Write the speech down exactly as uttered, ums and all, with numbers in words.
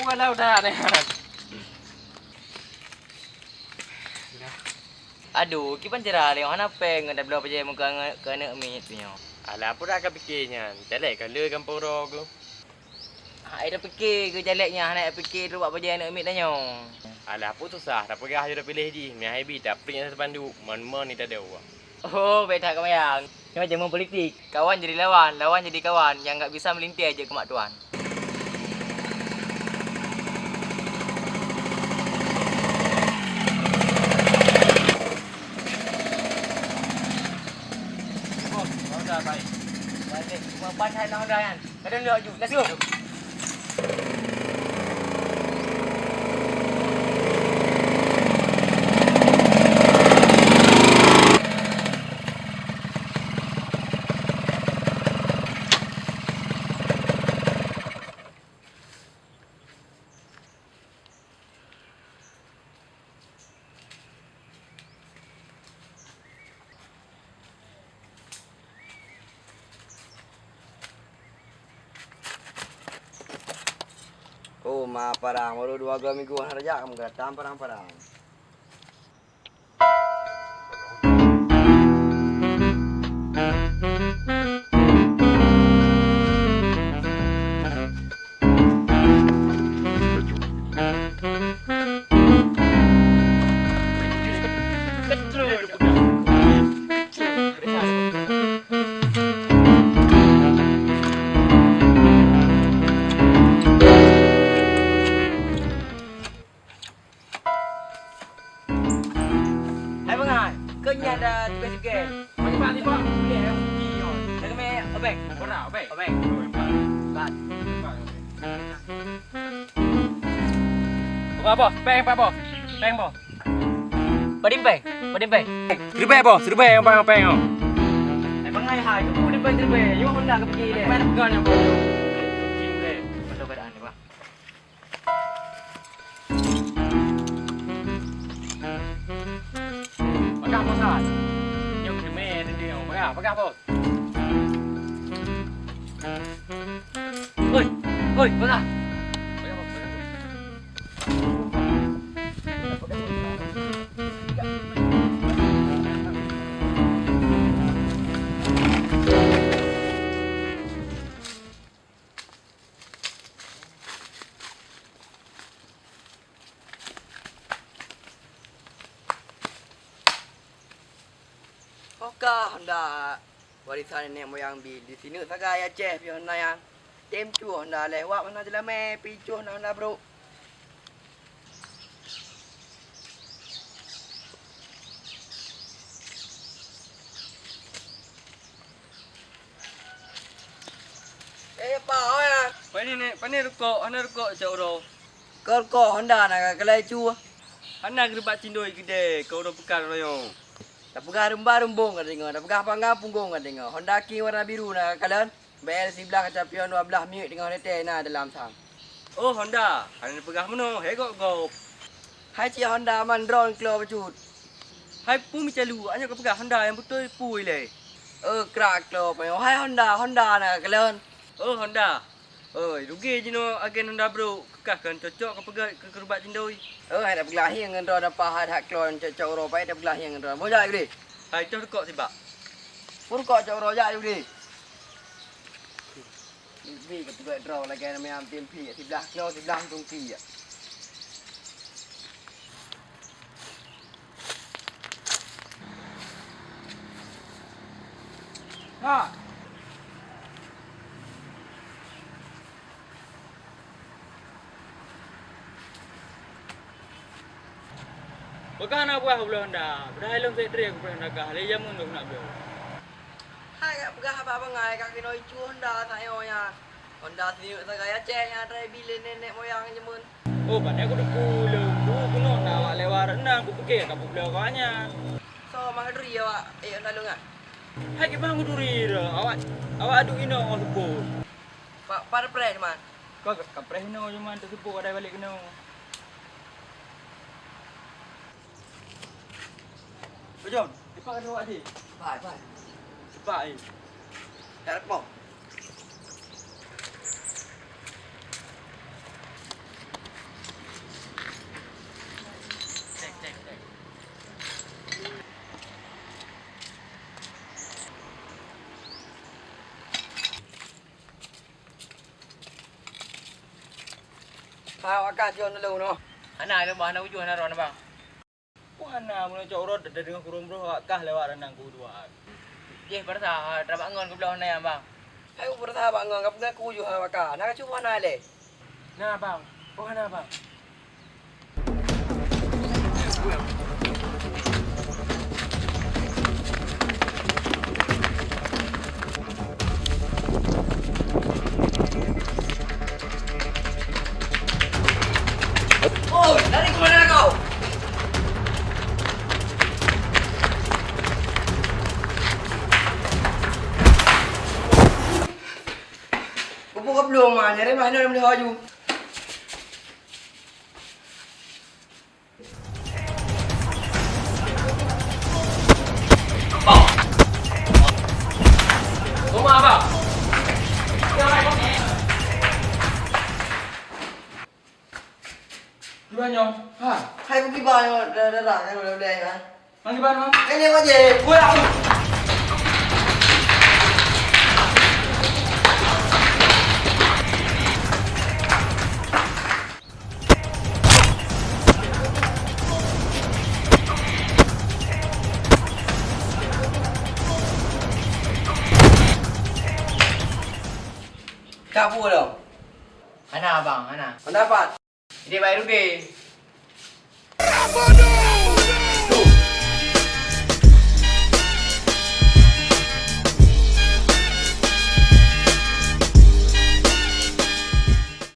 Bukan lautan nyan. Aduh, kiban cara lé hana péng ngon tabloe bajèe muka ngon keuneuk miet nyoe. Alah, peue dak ka pike nyan? Calek ka le gampông droe keuh. Hai, dak pike keu calek nyan, hana pike trok bak bajèe aneuk miet tanyoe. Alah, peue susah, tapeugah jeuet piléh jih, meuhai bi tapriek nyang teupandu, mon-mon ni tadong. Oh, beda kebayang. Nyoe jameun politik. Kawan jadi lawan, lawan jadi kawan, nyang nggak bisa melintir jeuet keu mak tuan. Bos, udah baik. Baik, cuma ban hai nang udah kan. Kadang dia laju. Let's go. Oh, ma parang, baru dua go minggu hana rajak kamoe datang parang-parang. Hai bangai, keu nyan dah tugas-tugas. Bagi Pak Limah. Boleh, eh, rugi nyoe. Dah kami obeng. Pernah, obeng. Obeng. Obeng, Pak. Pak. Pak Bos, peng, Pak Bos. Peng, Bos. Padum peng, padum peng. Seribu, Bos, seribu, peng, peng, oh. Hai bangai hai, keu padum peng seribu. Nyoe Honda keu pergi deh. Mana pegang nyoe, Bos? Pergi deh. Betul keadaan ni, Bang. Peugah, Bos, ah. Nyoe keuneuk mè tadi, oh. Peugah, peugah, Bos. Oi, oi, peugah. Peugah, Bos, peugah, Bos. Ho ka Honda warisan nenek moyang bi, di sineuk sagai Aceh pih Honda nyan. Tem cuh Honda leh wak mana jeulamé, pih cuh na Honda brok. Eh, Pak, oi, ah. Pane, Nek? Pane rukok? Hana rukok cok uroe. Kon rukok Honda na ka keulai cuh. Hana geureubat cindoi keudè, keu uroe peukan royong. Tapeugah reumba reumbong ka deungoe, tapeugah panggang punggong ka deungoe. Honda King warna biru na ka kalon. B L siblaih kaca pion dua blaih miet teungoh neutée na dalam sang. Oh, Honda, hana neupeugah meunoe, he gop-gop. Hai cit Honda man droen klo bacut. Hai peue meucalu, nyoe kapeugah Honda nyang beutôi peue ilée. Eh, krak klo payoh. Hai Honda, Honda na kalon. Oh, Honda. Oi, rugi jinoe agen Honda brok, keukah kon cocok kapeugah keu keureubat cindoi. Eh, hai tapeugah hieng ngon droen apa hai that klo cocok uroe pai tapeugah hieng ngon droen. Boh jak gede. Hai toh rukok sibak. Pue rukok cok uroe jak gede. Bi ka peuduek droe lagèe namiam tim phi, siblaih klo, siblaih tungki. Ha. Peugah na buah bloe Honda, padahai lôn sép trép keu bloe Honda kah, lé jameun lôn nak bloe. Hai ka peugah haba bangai ka keunoe icu Honda sayoe nyan. Honda sineuk sagai Aceh nyang atra ibi lé nenek moyang jameun. Oh, pandai kuteupeue lôn. Dulu keunoe na awak lewat reunang, kupike ka peubloe keu awak nyan. Soe mah geuturi awak ék Honda lôn nyan? Hai kiban kuturi droe, awak, awak adu inoe ngon seupôt. Pak, pat preh, Man? Ka, ka preh inoe, Man, teuseupôt kadai balek keunoe. Ujong, cepat kata awak cit. Cepat, cepat. Cepat, eh. Tak ada kepong. Awak kah jeuet neulheueh noh. Hana, lôn bah hana ujoh na droeneuh, Bang. Peue hana, meunyoe cok uroe tadeungoe kureueng broh awak kah lewat randang ku dua. Jih peurasa, trabak ngon keubloe na, Bang. Hai, peurasa bak ngon, kapeugah ku ujoh awak kah. Na kacu peue hana lé? Na, Bang. Peue hana, Bang? Oi, lari ke mana kau? Geupeugah belum, ah, nyari mah hana laju. Rumah abang. Gimana nyoe? Ha? Hai, bagi bang nyoe, dah, dah, dah, dah, dah, dah, ha? Mang gimana, Mang? Ini aja, gue aku. Kabur dong. Hana, Bang, hana. Pendapat? Idéh baik Rudi.